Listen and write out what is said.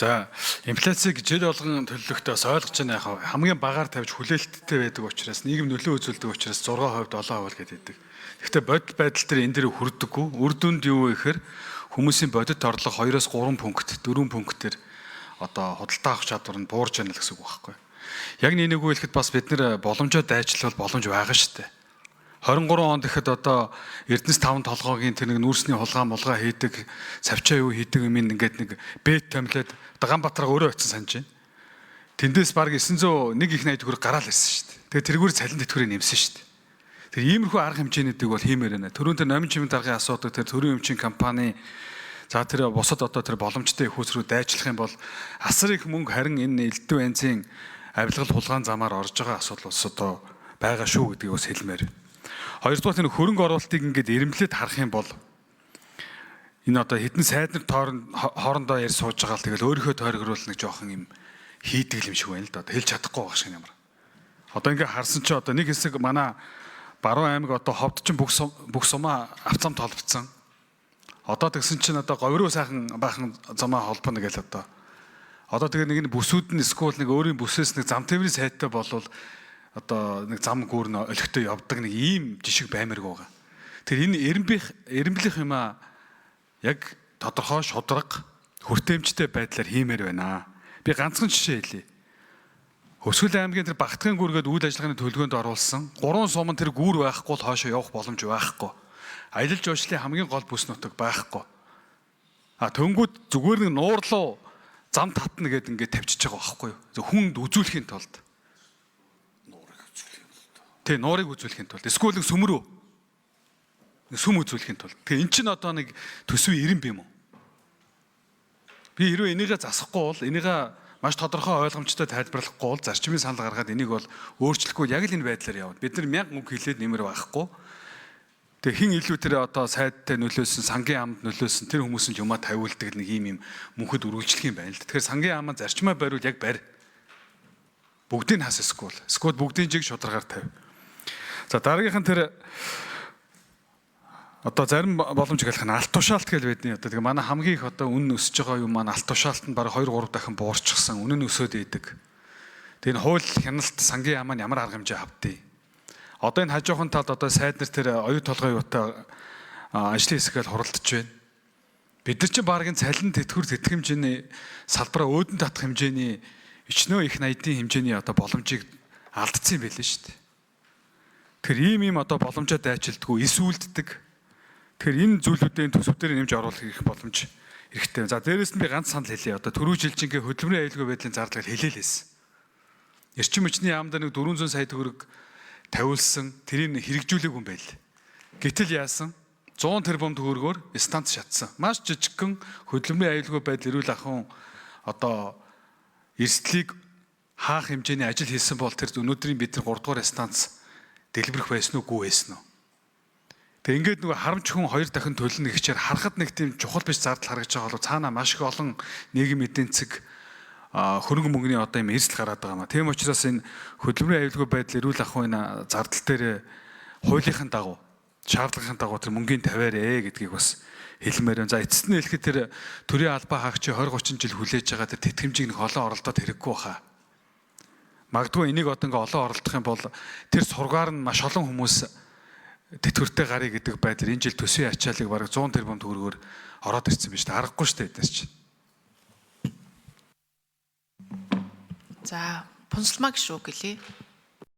За, инфляцийг жил болгон төлөлөхдөө бас ойлгож байна, яг хамгийн багаар тавьж хүлээлттэй байдаг учраас, нийгэм нөлөө үзүүлдэг учраас 6%, 7% гэдэг. Гэхдээ бодит байдал дээр энэ дээр хүрдэггүй. Үр дүнд юу вэ гэхээр хүмүүсийн бодит орлого 2-оос 3 пункт, 4 пунктээр одоо худалдаа авах чадвар нь буурж байна л гэсэн үг байхгүй. Яг нэг үг хэлэхэд бас бид нэр боломжоо дайчлал боломж байгаа шүү дээ. 23 онд ихэд одоо Эрдэнэс 5 толгойн тэр нэг нүүрсний хулгай мулгай хийдэг, савчаа юу хийдэг юм ингээд нэг бэт томилоод одоо Ганбаатараа өөрөө очисон санаж байна. Тэндээс баг 901 их 80 төгрөг гараал ирсэн шүү дээ. Тэгээ тэрүүгээр цалин тэтгэврээ нэмсэн шүү дээ. Тэр иймэрхүү арга хэмжээнүүдийг бол хиймээр байна. Түрүүн тэр номин чимэн даргын асуудаг, тэр төрийн өмчийн компани, за, тэр бусад одоо тэр боломжтой их үүс рүү дайчлах юм бол асар их мөнгө харин энэ элдв янзын авилгал хулгайн замаар орж байгаа асуудал бас одоо байгаа шүү гэдгийг бас хэлмээр. Хоёрдугаар, энэ хөрөнгө оруулалтыг ингээд эрэмблээд харах юм бол энэ одоо хэдэн сайд нар хоорондоо ярьж сууж байгаа л тэгэл өөрийнхөө тойрогруулах нэг жоохон юм хийдэг юм шиг байна л да. Хэлж чадахгүй байх шиг ямар. Одоо ингээд харсан чи одоо нэг хэсэг манай Баруун аймаг одоо ховд чинь бүх сумаа авцамд холбогдсон. Одоо тэгсэн чинь одоо говь руу сайхан баахан замаа холбоно гэл одоо. Одоо тэгээ нэг нь бүсүүд нь эсвэл нэг өөрийн бүсээс нэг зам тээврийн сайдтай болвол одоо нэг зам гүүр нь олигтой явдаг нэг ийм жишг баймарг байгаа. Тэр энэ эрэмблэх юм а яг тодорхой шударга, хүртээмжтэй байдлаар хиймээр байна. Би ганцхан жишээ хэлье. Хөвсгөл аймгийн тэр Багтгийн гүргээд үйл ажиллагааны төлөвлөгөөнд оруулсан. Гурван сум тэр гүүр байхгүй бол хоошоо явах боломж байхгүй. Аялал жуулчлалын хамгийн гол бүс нутаг байхгүй. А төнгүүд зүгээр нэг нуурлуу зам татна гэд ингээд тавьчихж байгаа байхгүй юу? Хүнд үзүүлэхийн тулд. Нуурыг үзүүлэхийн тулд. Тэ, нуурыг үзүүлэхийн тулд. Эсвэл нэг сүм рүү. Сүм үзүүлэхийн тулд. Тэгээ эн чинь одоо нэг төсвийн эрен юм уу? Би хэрвээ энийгээ засахгүй бол, энийгээ маш тодорхой ойлгомжтой тайлбарлахгүй бол, зарчмын санал гаргаад энийг бол өөрчлөхгүй яг л энэ байдлаар явна. Бид нар мянга үг хэлээд нэмэр байхгүй. Тэгээ хин илүү тэр одоо сайдтай нөлөөсөн, сангийн амд нөлөөсөн тэр хүмүүс нь юмаа тавиулдаг нэг юм мөнхөд үргэлжлэх юм байна л. Тэгэхээр сангийн амаа зарчмаа бариул яг барь. Бүгдийг хас эсвэл. Эсвэл бүгдийн жиг шударгаар тавь. За, дараагийнх нь тэр одоо зарим боломж гэлэх нь алт тушаалт гэж байдیں۔ Одоо тэгээ манай хамгийн их одоо үнэ өсөж байгаа юм маань алт тушаалт нь бараг 2 3 дахин буурчихсан. Үнэ нь өсөөд идэг. Тэгээ энэ хууль хяналт сангийн яам нь ямар арга хэмжээ авдیں۔ Одоо энэ хажуухан талд одоо сайд нар тэр оюу толгой юутай ажлын хэсгээл хуралдаж байна. Бид нар чинь баг энэ цалин тэтгэвэр тэтгэмжний салбараа өөдөн татах хэмжээний ичнөө их 80-ийн хэмжээний одоо боломжийг алдсан юм байлээ шүү дээ. Тэр ийм одоо боломжоо дайчилдаггүй, эсүүлддэг. Тэгэхээр энэ зүйлүүдийн төсөв дээр нэмж оруулах их боломж хэрэгтэй. За, дээрэс нь би ганц санал хэлье. Одоо түрүү жилжингээ хөдөлмөрийн аюулгүй байдлын зардлыг хэлээлээсэн. Эрчим хүчний яамд нэг 400 сая төгрөг тавиулсан, тэрийг хэрэгжүүлээгүй юм байл. Гэтэл яасан? 100 тэрбум төгрөгөөр станц шатсан. Маш жижигхэн хөдөлмөрийн аюулгүй байдал, эрүүл ахуйн одоо эрсдлийг хаах хэмжээний ажил хийсэн бол тэр өнөөдрийн бид нар 3 дугаар станц дэлбэрэх байсан уу, гүй байсан уу? Тэгээ ингээд нөгөө харамч хүн хоёр дахин төлнө гэхчээр харахад нэг тийм чухал биш зардал харагдаж байгаа бол цаанаа маш их олон нийгэм эдийн засаг, хөрөнгө мөнгөний одоо юм эрсдэл гараад байгаа юм а. Тийм учраас энэ хөдөлмөрийн аюулгүй байдал, эрүүл ахуйн зардал дээр хуулийнхын дагуу, шаардлагын дагуу тэр мөнгөний тавиарэ гэдгийг бас хэлмээр байна. За, эцэст нь хэлэхэд тэр төрийн албаа хаагчийн 20 30 жил хүлээж байгаа тэр тэтгэмжийг нэг олон оролдоод хэрэггүй баха. Магадгүй энийг одоо ингээ олон оролдох юм бол тэр сургаар нь маш олон хүмүүс тэтгэвртэй гарыг гэдэг байдлаар энэ жил төсвийн ачааллыг бараг 100 тэрбум төгрөгөөр ороод ирсэн биз дээ. Аргагүй шүү дээ эднес чинь. За, Пунсалмаа гişүү гэлээ.